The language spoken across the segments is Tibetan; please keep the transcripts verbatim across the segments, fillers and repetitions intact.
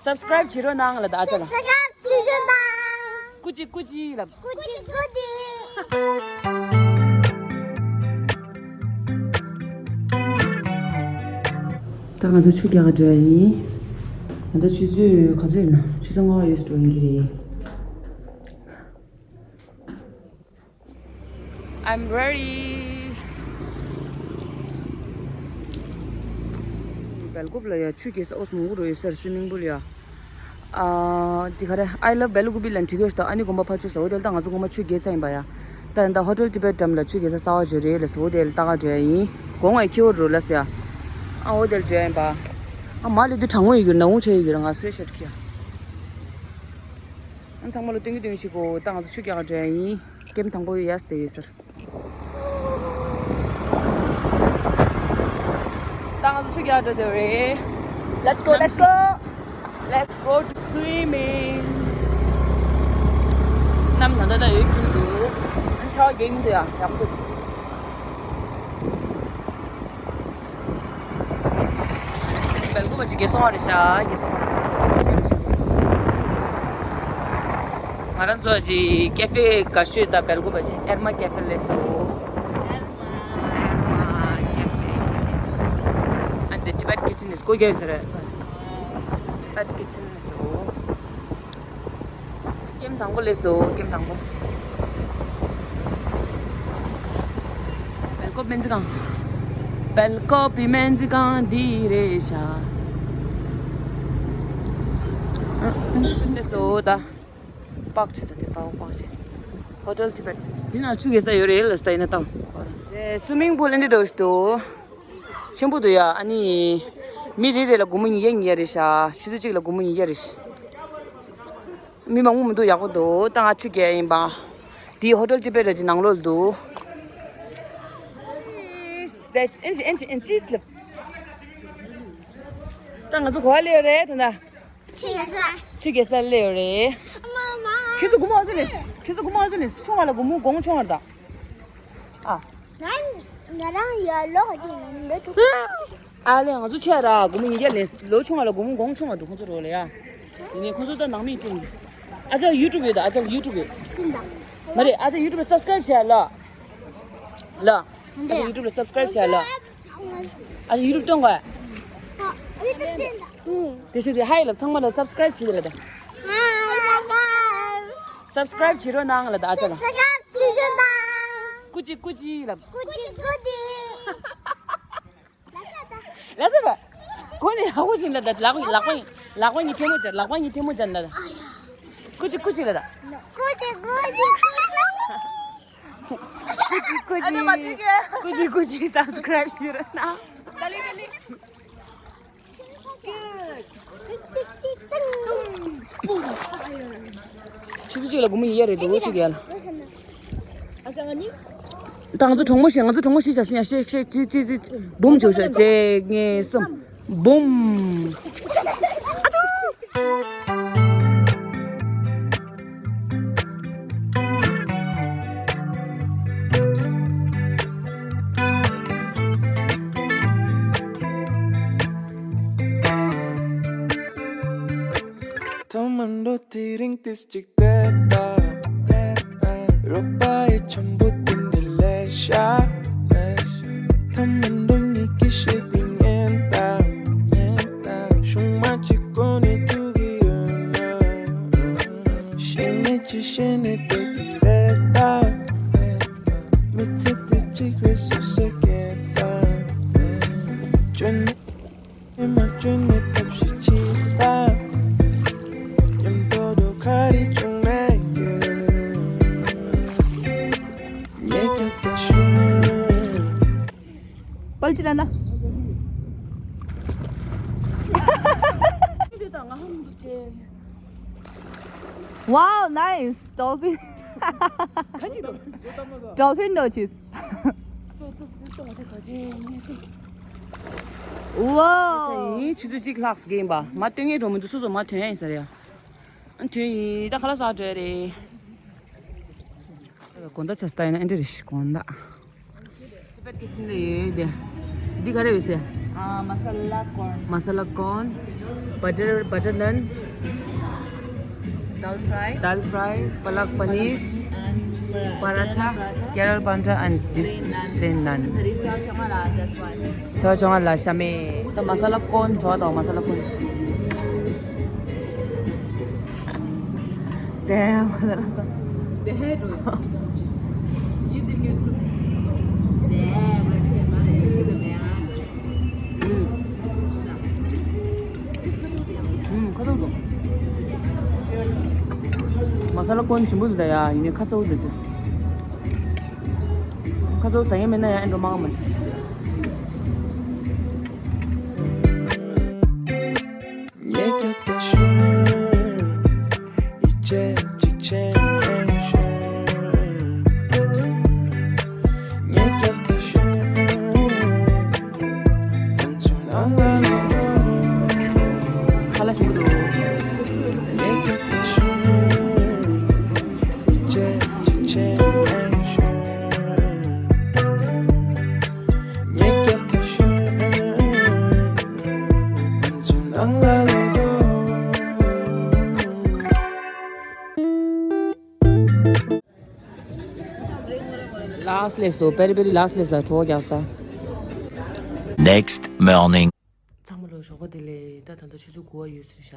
སབ་སི་ཀ་རེབ་བྱེད་རོགས་གནང་ལབ་དང་ཨ་ཅག་ལ། སབ་སི་ཀ་རེབ་བྱེད་རོགས་གནང་། ཀུ་ཅི་ཀུ་ཅི་ལབ། ཀུ་ཅི་ཀུ་ཅི། ད་ང་ཚོ་ཆུ་རྒྱག་ག་འགྲོ་ཡ་ཡིན། ད་ལྟ་ཆུ་ཚོད་ག་ཚོད་ཡིན་ན། ཆུ་ཚོད་ལྔ་པ་ཡོལ་འགྲོ་ཡིན་གྱི་རེད། I'm ready. སྦེལ་ཀོབ་ལ་ཡ་ཆུ་རྐྱལ་ས་ཨོ་སི་མང་པོ་རུ་ཡོད་ས་རེད། སུའི་མིང་པུལ་ཡ། ཨ། འདི་ག་རེ། I love Belgubi ལ་འབྲི་གི་ཡོད་ཤག་ཨ་ནི་དགོན་པ་ཕར་ཕྱོགས་ས། འོ་དེ་ལ་ད་ང་ཚོ་དགོང་མོ་ཆུ་རྐྱལ་ཚར་ཡིན་པ་ཡ། ད་ད་ཧོ་ཊེལ་ཊི་བེཊ་འགྲམ་ལ་ཆུ་རྐྱལ་ས་གསར་པ་ཅིག་རེད་ལབ་སོང་། འོ་དེ་ལ་ལྟ་ག་འགྲོ་ཡ་ཡིན། དགོང་བའི་ཁྱི་བོ་རུ་ལ་ཟེར་ཡ། ཨ་འོ་དེ་ལ་འགྲོ་ཡ་ཡིན་པ། ཨ་མ་ལས་དུས་གྲང་མོ་ཡོད་ཀྱི་རེད། ནག་ཁུང་ཆེ་ཡོད་ཀྱི་རེད། ང་སུའེ་ཤར་ཊི་འཁྱེར་ཡ། ཨ་ཚང་མ་ལ་སྟོན་གྱི་སྟོན་གྱི་བྱེད་དགོས། ད་ང་ཚོ་ཆུ་རྐྱལ་ག་འགྲོ་ཡ་ཡིན། ཀེམ་དང་པོ་ཡོད་ཡ་ཟེར་ཡོད་ཟེར། ད་ང་ཚོ་ཆུ་རྐྱལ་འགྲོ་འདོད་རེད། Let's go, let's go, let's go to swimming. གནམ་ད་ལྟ་ད་ཡོད་ཀྱི་འདུག་ཨ་ཆར་པ་རྒྱག་གི་འདུག་ཡ། ཡག་པོ་འདུག་སྦེལ་ཀོབ་པ་ཅིག་རྒྱལ་སོང་བ་རེད་ཤག་རྒྱལ་སོང་བ་རེད་ཤག་ང་རང་ཚོ་ཅིག་ཀེ་ཧྥེ་དགའ་ཤོས་དང་སྦེལ་ཀོབ་པ་ཅིག་ཨེར་མ་ཀེ་ཧྥེ་སླེབས་སོང་། ཨེར་མ་ཀེ་ཧྥེ། ཨ་འདི་ཊི་བེཊ་ཀི་ཆན་ནི་སྐོར་རྒྱག་ཡོད་ས་རེད། ཊི་བེཊ་ཀི་ཆན་སླེབས་སོང་། ཀེམ་དང་པོ་སླེབས་སོང་། ཀེམ་དང་པོ། སྦེལ་ཀོབ་སྨན་རྩིས་ཁང་། སྦེལ་ཀོབ་པའི་སྨན་རྩིས་ཁང་འདི་རེད་ཤག་སླེབས་སོང་ད། པག་ཆེ་ད་དེ་པག་པག་ཆེ། ཧོ་ཊེལ་ཊི་བེཊ། འདི་ན་ཆུ་རྐྱལ་ས་ཡོད་རེད་ལབ་སོང་ད། ཡིན་ན་ད། སུའི་མིང་པུལ་ཨེ་འདྲ་འདྲ་བོ་ཞིག་འདུག་ཆེན་པོ་འདུག་ཡ། ཨ་ནི་མི་རེ་རེ་ལ་སྒོར་མོ་ཉིས་བརྒྱ་ཉིས་བརྒྱ་རེད་ཤག་ཆུ་ཚོད་གཅིག་ལ་སྒོར་མོ་ཉིས་བརྒྱ་རེད་ཤག་མི་མང་པོ་མི་འདུག་ཡག་པོ་འདུག་ད་ང་ཆུ་རྐྱལ་ཡིན་པ། དེའི་ཧོ་ཊེལ་ཊི་བེཊ་ར་ཅིག་ནང་ལོགས་འདུག་ད་ང་ཚོ་ག་པར་སླེབས་ཡོད་རེད་ད་ན། ཆུ་རྐྱལ་ས། ཆུ་རྐྱལ་ས་སླེབས་ཡོད་རེད། མ་མ། ཁྱེད་ཚོ་སྒོར་མོ་ག་ཚོད་ལེན། ཁྱེད་ཚོ་སྒོར་མོ་ག་ཚོད་ལེན། ཆུང་བ་ལ་སྒོར་མོ་གོང་ཆུང་བ་དང་། ཨ། ང་ང་རང་ཡར་ལོག་ཅིག་ལེན་འདོད་འདུག་ཨ་ལས་ང་ཚོ་ཆེ་ར་སྒོར་མོ་ཉིས་བརྒྱ་ལེན། ལོ་ཆུང་བ་ལ་སྒོར་མོ་གོང་ཆུང་བ་འདུག་ཁོང་ཚོ་རོགས་ལ་ཡ། ཡིན་ནའི་ཁོང་ཚོ་ད་ནང་མི་སྐྱོང་གི། ཨ་ཅག་ཡུ་ཊུབ་ཡོད་ད། ཨ་ཅག་ཡུ་ཊུབ་ཡོད། ཅི་འདྲ། མ་རེད། ཨ་ཅག་ཡུ་ཊུབ་ལ་སབ་སི་ཀ་རེབ་བྱས་ལ། ལ། ཨ་ཅག་ཡུ་ཊུབ་ལ་སབ་སི་ཀ་རེབ་བྱས་ལ། ཨ་ཅག་ཡུ་ཊུབ་སྟོན་དགོས། ཨ། ཡུ་ཊུབ་སྟོན་ད། ཨུ། དེ་བཞིན་དུ་ཧའི་ལབ། ཚང་མ་ལ་སབ་སི་ཀ་རེབ་བྱེད་ལ་ད། ཧའི་སབ་སི་ཀ་རེབ། སབ་སི་ཀ་རེབ་བྱེད་རོགས་གནང་ལ་ད་ཨ་ཅག་ལ། སབ་སི་ཀ་རེབ་བྱེད་རོགས་གནང་། ཀུ་ཅི་ཀུ་ཅི་ལབ། ཀུ་ཅི་ཀུ་ཅི། ལ་ས་པ། གོ་ནས་ཧ་གོ་བཞིན་ལ་ད། ལག་པ་ལག་པ་ལག་པ་གཉིས་ཐལ་མོ་སྦྱར། ལག་པ་གཉིས་ཐལ་མོ་སྦྱར་ལ་ད། ཀུ་ཅི་ཀུ་ཅི་ལ་ད། ཀུ་ཅི་ཀུ་ཅི་ཀུ་ཅི། ཀུ་ཅི་ཀུ་ཅི། ཨ་ནི་མ་ཐུག་གི། ཀུ་ཅི་ཀུ་ཅི་སབ་སི་ཀ་རེབ་བྱེད་རོགས་གནང་། ད་ལི་ད་ལི། ཆུ་ཚོད་གཅིག་ལ་སྒོར་མོ་ཉིས་བརྒྱ་རེད་འདུག་ཆུ་རྐྱལ་ལ། ཨ་ཅག་ང་གཉིས། ད་ང་ཚོ་གྲོགས་མོ་བཞི། ང་ཚོ་གྲོགས་མོ་བཞི་བྱ་ཤི་ཡ་ཤི་ཤི་ཅི་ཅི་ཅི་འབུམ་བྱོས་ཤ། གཅིག་གཉིས་གསུམ། འབུམ། ཐོག་མར་འགྲོ་དུས་རིང་ཏིས་གཅིག་བསྡད་པ། རོགས་པ་ཡི་འཆམ་པོ་དེ་འདྲ་ལས་ཤ། ཐ་མ་འགྲོ་ཉིད་ཀྱི་ཤེས་དེ་ཉན་དང་། ཤུང་མ་གཅིག་གོ་ནས་ཐུག་གི་ཡོད་ན། ཤེས་ནས་ཅི་ཤེས་ནས་བསྡད་ཀྱི་རེད་ད། མི་ཚེ་འདི་གཅིག་རེད་སུ་ཟེར་གྱི་ད། བཅོས་ནས་མ་བཅོས་ནས་ཐབས་ཤེས་ཅི་ད། མཉམ་དུ་འགྲོ་ག་རེ་བྱུང་ན་ཡོད། ཉེ་རྒྱབ་ད་ཤུ། པལ་ཅི་ལ་ན། Wow, nice dolphin. Dolphin ནོ་ཆིས། Wow. ཡིན། ཆུ་ཚོད་གཅིག་ལྷག་ཙམ་ཡིན་པ། མ་སྟོན་ངེས་འགྲོ་མི་འདུག་སོ་སོ་མ་ཐོན་ཡ་ཡིན་ས་རེད་ཡ། ཨ་ཐོན་ཡིན། ད་ཁ་ལག་ཟ་འགྲོ་ཡ་རེད། དགོང་དག་ཆ་ས་ད་ཡིན་ན་ཨེ་འདྲ་རེད་ཤི་དགོང་དག་ཊི་བེཊ་ཀི་ཆན་ལ་ཡོད་དེ། འདི་ག་རེ་ཡོད་ཟེར། Uh, masala corn. Masala corn, butter butter naan, dal fry, dal fry, palak paneer, and paratha, paratha, Kerala paratha, and this plain naan. Plain naan. Thari cha changa la, that's why. Cha changa la shame. The masala corn, cho the masala corn. Damn, masala corn. They had to. You think it? Damn, I can't. ཁ་ཚ་འདུག་མ་ས་ལ་ཀོན་ཞིམ་པོ་འདུག་ད་ཡ། ཡིན་ནའི་ཁ་ཚ་བོ་འདུག་ཁ་ཚ་བོ་ཟ་ཡ་མེད་ན་ཡང་ཨེ་འགྲོ་མ་ག་མ་ཤི། ཁ་ལག་ཞིམ་པོ་འདུག་ལཱསི་ལེ་སོ། པེ་རི་པེ་རི་ལཱསི་ལེ་ས་གྲོགས་རྒྱག་ས། Next morning. ཚང་མ་ལོ་ཞོགས་པ་བདེ་ལེགས། ད་ད་ལྟ་ཆུ་ཚོད་དགུ་པ་ཡོད་ཟེར་ཤག་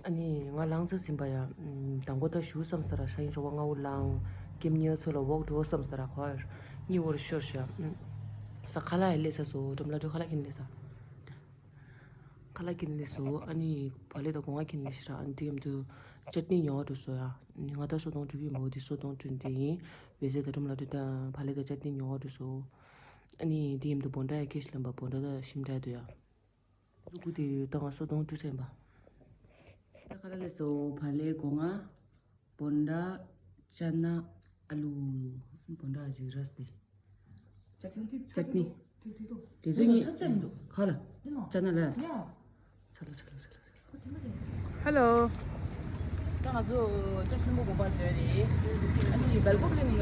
ཨ་ནི་ང་ལངས་ཚར་ཟིན་པ་ཡ། དང་པོ་ད་བཞུགས་བསམ་ས་ར་ཧྲ་ཡིན་ཞོགས་པ་སྔ་བོ་ལངས། ཀེམ་ཉལ་ཚོ་ལ་ཝོག་འགྲོ་བསམ་ས་ར་ཁོ་ཡ། གཉིད་ཝོར་ཤོར་ཤག་ས་ཁ་ལག་ཡ་ལས་ས་སོ་འགྲམ་ལ་འགྲོ་ཁ་ལག་ཁྱེར་ལས་ས། ཁ་ལག་ཁྱེར་ནས་སོ། ཨ་ནི་བག་ལེབ་དང་སྒོ་ང་ཁྱེར་ནས་ཤི་ར། ཨ་ནི་དེ་མཉམ་དུ་ཅཊ་ནི་ཉོ་བ་འགྲོ་སོ་ཡ། ང་ད་སོ་ཏོང་འགྲུབ་ཡིན་པ། འོ་དེ་སོ་ཏོང་བསྐྲུན་དེ་ཡིན། བེ་ཟེ་ད་ཁྲོམ་ལ་འགྲོ་ད་བག་ལེབ་དང་ཅཊ་ནི་ཉོ་བ་འགྲོ་སོ། ཨ་ནི་དེ་མཉམ་དུ་བོན་ཌ་ཡ་ཁེ་ཤི་ལམ་པ་བོན་ཌ་ད་ཞིམ་དྲག་འདུག་ཡ། གཟུགས་པོ་དེ་ད་ང་སོ་ཏོང་བསྐྲུན་ཚར་ཡིན་པ། ད་ཁ་ལག་ལས་སོ། བག་ལེབ་སྒོ་ང་། བོན་ཌ། ཅ་ན། ཨ་ལུ། བོན་ཌ་ཨ་ཅི་རས་ཏེ། ཅཊ་ནི། དེ་ཚོ་གཉིས། ཁ་ལ། ཅ་ན་ལ། ཧེ་ལོ། ད་ང་ཚོ་བཀྲ་ཤིས་ལྷུན་པོ་དགོན་པར་སླེབས་རེད། ཨ་ནི་སྦེལ་ཀོབ་ལ་ནི་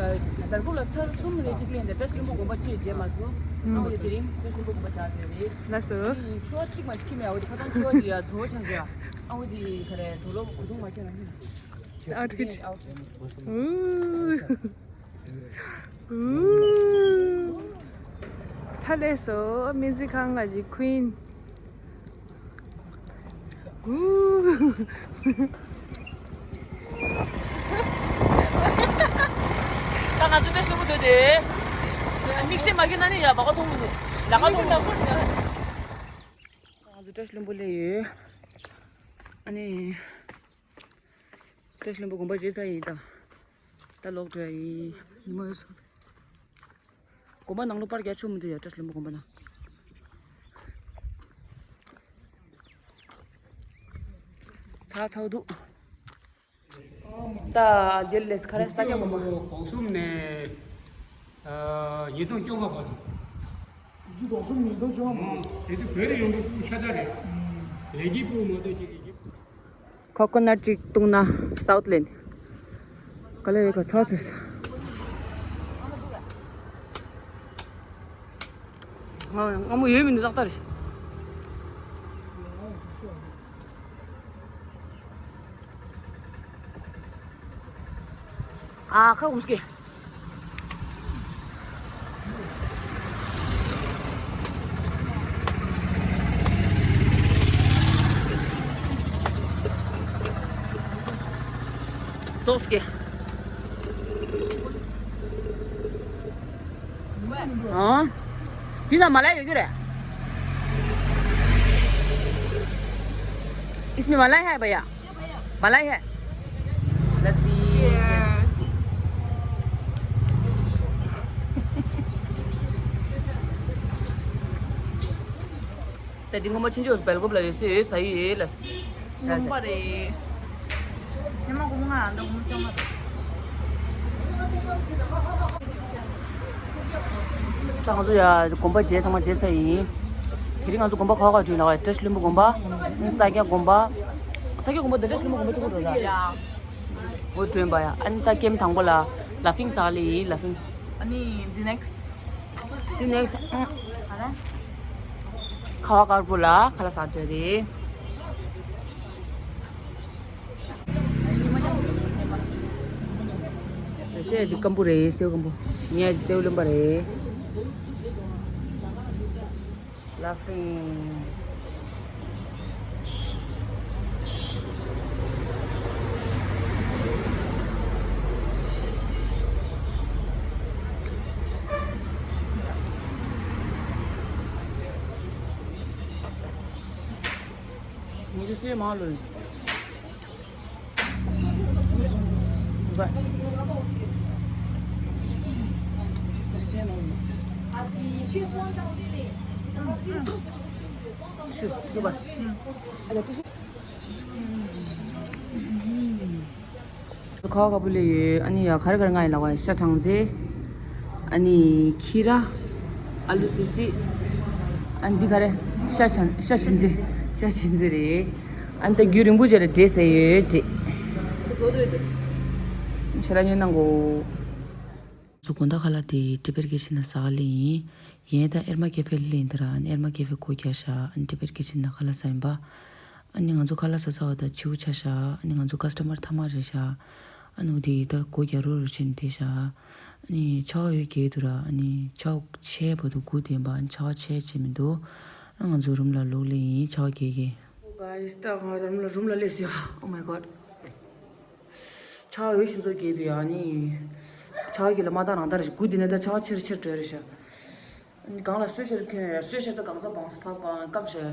སྦེལ་ཀོབ་ལ་ཚར་གསུམ་རེ་གཅིག་ལེན་ཏེ་བཀྲ་ཤིས་ལྷུན་པོ་དགོན་པ་གཅིག་མཇལ་མ་སོང་། ཨ་འོ་དེ་རིང་བཀྲ་ཤིས་ལྷུན་པོ་དགོན་པ་བཅར་སླེབས་རེད། ལགས་སོ། ཨ་ནི་ཆུ་བ་གཅིག་མ་ཞིག་ཁྱིམ་ཡ་འོ་དེ་ཁ་སང་ཆུ་བ་དེ་ཡ་ཚོ་བོ་ཆགས་བཞག་ཨ་འོ་དེ་ག་རེ་དུག་ལོག་གོས་ཐུང་མ་ཁྱོད་རང་ཁྱོད། Outfit. Outfit. Ooh. Ooh. ཐ་ལེ་སོ་སྨན་རྩིས་ཁང་ང་གི་queen. Ooh. ད་ང་ཚོ་དེ་ཤོག་གུ་དོད་དེ། མིག་ཤེལ་མ་གྱོན་ན་ནི་ཡ་བ་ག་མཐོང་མི་འདུག་ལ་ཁ་མཐོང་མི་འདུག་ང་ཚོ་བཀྲ་ཤིས་ལྷུན་པོ་སླེབས་ཡོད། ཨ་ནི། བཀྲ་ཤིས་ལྷུན་པོ་དགོན་པ་མཇལ་ཚར་ཡིན་ད། ད་ལོག་འགྲོ་ཡ་ཡིན། ཉི་མ་ཡོད་སོང་། དགོན་པ་ནང་ལོགས་པར་རྒྱག་ཆོག་མི་འདུག་ཡ། བཀྲ་ཤིས་ལྷུན་པོ་དགོན་པ་ནང་། ཚ་ཚ་འདུག་ད་འདིར་ལས་ཁ་རས་ས་སྐྱ་དགོན་པ། གོང་གསུམ་ནས་ཉིས་སྟོང་བཅོ་ལྔ་བར་དུ། གོང་གསུམ་ཉིས་སྟོང་བཅོ་ལྔ་བར་དུ། དེ་དུས་བོད་རིགས་ཡོང་འབབ་ཤ་སྟག་རེད། ལས་ཀྱི་ཕུགས་མ་གཏོགས་ཅི་རིགས་ཀྱི། ཁོ་ཀོ་ནཊ་ཅིག་བཏུང་ན་སའུཐ་ལེན། ག་ལེ་ཡོད་ག་ཚོགས་ཚོས། ང་ང་མོ་ཡོད་མི་འདུག་ཏག་ཏག་རེད། ཨ་ཁ་ཀུམ་སྐེ། ཙོག་སྐེ། ཨ། འདི་ན་མ་ལ་ཡོད་རྒྱུ་རེད། इसमें मलाई है भैया? मलाई है। लस्सी। ད་འདི་ངོ་མ་ཕྱིན་ཆད་སྦེལ་ཀོབ་ལ་ཡོད་སའི་ཟ་ཡི་ལ། ངོ་མ་རེད། ཉི་མ་དགོང་མོ་ང་ཨ་འདྲ་ངོ་མ་ཅོ་མ་རེད། ད་ང་ཚོ་ཡ་དགོན་པ་མཇལ་ཚང་མ་མཇལ་ཚར་ཡིན། དེ་རིང་ང་ཚོ་དགོན་པ་ཁག་ཁག་བྲིས་ལ་བཀྲ་ཤིས་ལྷུན་པོ་དགོན་པ། ས་སྐྱ་དགོན་པ། ས་སྐྱ་དགོན་པ་དང་བཀྲ་ཤིས་ལྷུན་པོ་དགོན་པ་གཅིག་པོ་འགྲོ་ད། ཡ། འོ་དྲན་པ་ཡ། ཨ་ནི་ད་ཀེམ་དང་པོ་ལ་ལ་ཕིང་ཟ་ལེ་ཡིན་ལ་ཕིང་། ཨ་ནི་འདི་ནེགསི། འདི་ནེགསི། ཨ་ལེ། ཁ་བ་དཀར་པོ་ལ་ཁ་ལག་ཟ་འདོད་རེད། སེའུ་ཞིག་སྐམ་པོ་རེད། སེའུ་སྐམ་པོ། ངས་ཞིག་སེའུ་རློན་པ་རེད། Laughing. ཁ་བ་དཀར་པོ་ལ་ཡོད། ཨ་ནི་ཡ་ག་རེ་ག་རེ་ང་ཡི་ལ་བ་ཤ་སྦྲང་རྩི། ཨ་ནི་ཁྱི་ར། ཨ་ལུ་སིབ་སི། ཨ་ནི་འདི་ག་རེ། ཤ་ཆ་ཤ་ཞིན་ཙི། ཤ་ཞིན་ཙི་རེད། ཨ་ནི་ད་རྒྱུན་རིང་པོ་རྗེས་ལ་འདྲེས་ཟེར་ཡོད་འདྲེ། ཤ་ར་ཉོ་གནང་གོ། ཚོ་དགོང་དག་ཁ་ལག་དེ་ཊི་བེཊ་ཀི་ཆེན་ན་ཟ་ག་སླེབས་ཡིན། ཡིན་ད་ཨེར་མ་ཀེ་ཧྥེ་སླེབས་ཡིན་ད་ར། ཨ་ནི་ཨེར་མ་ཀེ་ཧྥེ་སྒོ་རྒྱག་ཤག་ཨ་ནི་ཊི་བེཊ་ཀི་ཆེན་ན་ཁ་ལག་ཟ་ཡིན་པ། ཨ་ནི་ང་ཚོ་ཁ་ལག་ཟ་ཚར་བ་དང་ཕྱི་པོ་ཆགས་ཤག་ཨ་ནི་ང་ཚོ་ཀ་སི་ཊ་མར་མཐའ་མ་རེད་ཤག་ཨ་ནི་འོ་དེ་ད་སྒོ་རྒྱག་རོགས་རོགས་བྱས་ནས་བསྡད་ཤག་ཨ་ནི་ཆར་པ་ཡོད་རྒྱག་འདུག་ར། ཨ་ནི་ཆར་པ་ཆད་བར་དུ་སྒུག་བསྡད་པ། ཨ་ནི་ཆར་པ་ཆད་བྱས་མི་འདུག་ཨ་ང་ཚོ་རུམ་ལ་ལོག་སླེབས་ཡིན། ཆར་པ་རྒྱག་གི། Guys, ད་ང་རུམ་ལ་རུམ་ལ་སླེབས་སོང་། Oh my god. ཆར་པ་འོད་ཤིན་ཙོག་རྒྱག་འདུག་ཡ། ཨ་ནི་ཆར་པ་རྒྱག་ལ་མ་བཏང་རང་བཏང་རེད་ཤག་སྒུག་བསྡད་ན་ད་ཆར་པ་ཆེར་ཆེར་འགྲོ་རེད་ཤག་ཨ་ནི་སྒང་ལ་སུ་ཤར་ཁྱོད་ཡ། སུ་ཤར་ད་གང་ཚ་བང་སི་ཕག་པ་སྐམ་ཤག་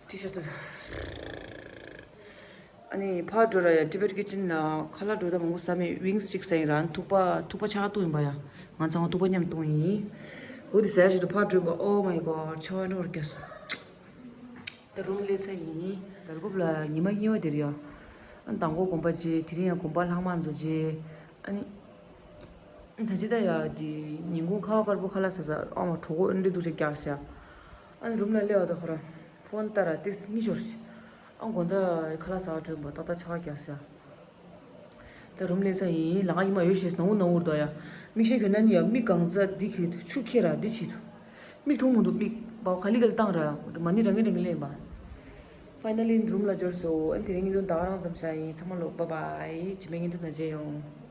ཊི་ཤར་ཊི། ཨ་ནི་ཕར་འགྲོ་ར་ཡ། ཊི་བེཊ་ཀི་ཆེན་ལ་ཁ་ལག་འགྲོ་ད་མང་པོ་ཟ་མེད། ཝིང་སི་གཅིག་ཟ་ཡིན་ར། ཨ་ནི་ཐུག་པ་ཐུག་པ་ཆག་བཏུང་ཡིན་པ་ཡ། ང་ཚང་མ་ཐུག་པ་མཉམ་བཏུང་ཡིན། འོ་དེ་ཟ་ཡ་ཞིག་ཏུ་ཕར་འགྲོ་ཡིན་པ། Oh my god, ཆར་པ་འགྲོ་ར་རྒྱག་སོང་། ད་རུམ་སླེབས་ཚར་ཡིན། སྦེལ་ཀོབ་ལ་ཉི་མ་གཉིས་པ་དེ་རེད་ཡ། ཨ་ནི་མདང་དགོང་དགོན་པ་མཇལ། དེ་རིང་ཡང་དགོན་པ་ལྷག་མ་ཚོ་མཇལ། ཨ་ནི་ད་ཅི་ད་ཡ་དེ་ཉིན་གུང་ཁ་བ་དཀར་པོ་ཁ་ལག་ཟ་ཟ། ཨ་མ་གྲོད་ཁོག་ཨེ་འདྲ་སྡུག་ཅག་རྒྱག་ཤག་ཨ་ནི་རུམ་ལ་སླེབས་པ་ད་ཁོ་རང་ཕོན་ལྟ་ར་ཏིས་གཉིད་ཤོར་ཤག་ཨ་དགོང་དག་ཁ་ལག་ཟ་བར་འགྲོ་ཡིན་པ། ཏག་ཏག་ཆར་པ་རྒྱག་ཤག་ད་རུམ་སླེབས་ཚར་ཡིན། ལ་ང་ཉི་མ་ཡོད་ཤེས་ནང་འུར་ནང་འུར་འདུག་ཡ། མིག་ཤེལ་གྱོན་ན་ནི་ཡ་མིག་གང་ཚ་འདི་གི་ཆུ་ཁྱེར་ར་འདི་བྱེད་དུ། མིག་མཐོང་མི་འདུག་མིག་བ་ག་ལི་ག་ལི་བཏང་ར། མ་ཎི་རང་གིས་རང་གིས་ལེན་པ། Finally རུམ་ལ་འབྱོར་སོང་། ཨ་ནི་དེ་རིང་བརྙན་ཐུང་ད་ག་རང་ཙམ་བཞག་ཡིན། ཚང་མ་ལོ་bye bye། རྗེས་མའི་བརྙན་ཐུང་ནང་མཇལ་ཡོང་།